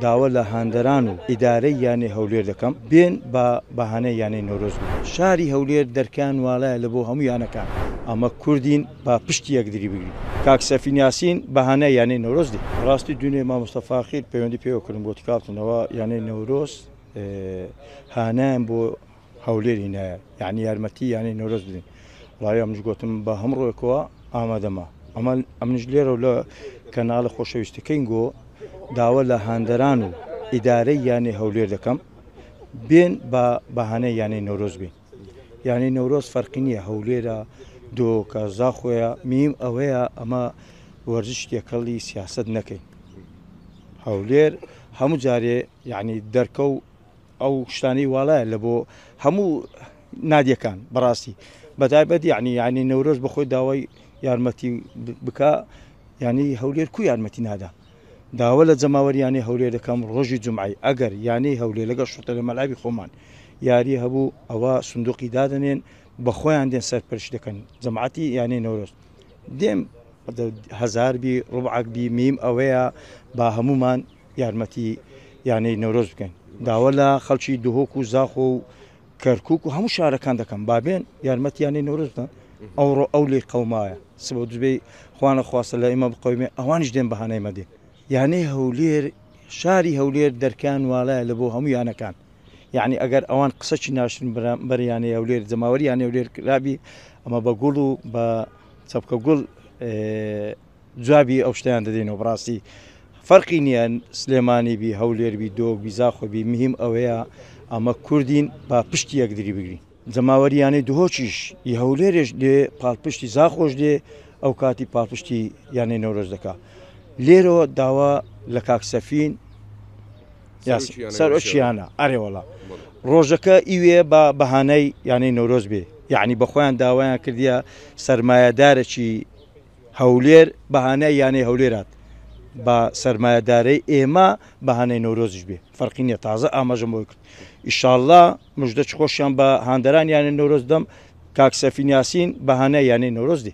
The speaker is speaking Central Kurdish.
داوا لە هاندەران و ئیدارەی یانەی هەولێر دەکەم بێن با بەهانەی یانەی نەورۆز بن. شاری هەولێر دەرکان واڵایە لە بۆ هەموو یانەکان. ئەمە کوردین با پشتی یەکدری بگرین. کاک سەفین یاسین بەهانای یانەی نەورۆز دێ. ڕاستی دوێنێ مامۆستا فاخیر پەیوەندی پێوە کردم گۆتی کاپتن ئەوە یانەی نەورۆز هانایان بۆ هەولێر هینایە یعنی یارمەتی یانەی نەورۆز بدەین وڵی ئەمنش گۆتم بە هەم ڕۆیەکەوە ئامادەمە ئەمە ئەمنش لێرە و لە کەناڵە خۆشەویستەکەین گۆ داوا لە هاندەران و ئیدارەی یانەی هەولێر دەکەم بێن بە بەهانەی یانەی نەورۆز بین. یانەی نەورۆز فەرقی نییە هەولێرە دۆکە زاخۆیە میم ئەوەیە ئەمە وەرزش تێکەڵی سیاست نەکەین هەولێر هەموو جارێ یعنی دەرکە و ئەو شتانەی واڵایە لە بۆ هەموو نادیەکان بەڕاستی بەتایبەت یعنی یعنی نەورۆز بەخۆی داوای یارمەتی بکە یعنی هەولێر کو یارمەتی نادا داوا لە جەماوەری یانەی هەولێر دەکەم ڕۆژی جومعەی ئەگەر یانەی هەولێر لەگەڵ شوڕتە لە مەلعەبی خۆمان یاری هەبوو ئەوە سندوقی دادەنێن بە خۆیان دێن سەرپەرشتی دەکەن جەماعەتی یانەی نەورۆز دێم هەزاربی ڕبعەک بی میم ئەوەیە با هەمومان یارمەتی یانەی نەورۆز بکەین داوا لە خەڵکی دهۆک و زاخۆ و کەرکک و هەموو شارەکان دەکەم بابێن یارمەتیانەی نەورۆز بدەن ئەوڕۆ ئەو لێی قەومایە سبە دوبەی خوانە خواستە لە ئێمە بقەومێ ئەوانیش دێن بەهانای مە دێن. یانەی هەولێر شاری هەولێر دەرکان واڵایە لە بۆ هەموو یانەکان یعنی ئەگەر ئەوان قسەکی ناشرین بەر یانەی هەولێر جەماوەری یانەی هەولێر کرابی ئەمە بە گوڵ و بە چەپکە گوڵ جوابی ئەو شتیان دەدەینەوە بەڕاستی فەرقی نییە سلێمانی بی هەولێر بی دۆک بی زاخۆ بی مهم ئەوەیە ئەمە کوردین با پشتی یەکدری بگرین. جەماوەری یانەی دهۆکیش ی هەولێرێش دێ پاڵپشتی زاخۆش دێ ئەو کاتی پاڵپشتی یانەی نەورۆز دەکا لێرەوە داوا لە کاک سەفین سەرۆکیانە ئەرێ وەڵا ڕۆژەکە ئیوێ بە بەهانەی یانەی نەورۆز بێ یعنی بەخۆیان داوایان کردیە سەرمایەدارێکی هەولێر بەهانای یانەی هەولێر هات با سەرمایەدارەی ئێمە بەهانەی نەورۆزیش بێ فەرقی نییە تازە ئاماژەم بۆی کرد ئیشاڵڵا مژدە چ خۆشیان بە هاندەران یانەی نەورۆز دەم کاک سەفین یاسین بەهانای یانەی نەورۆز دێ.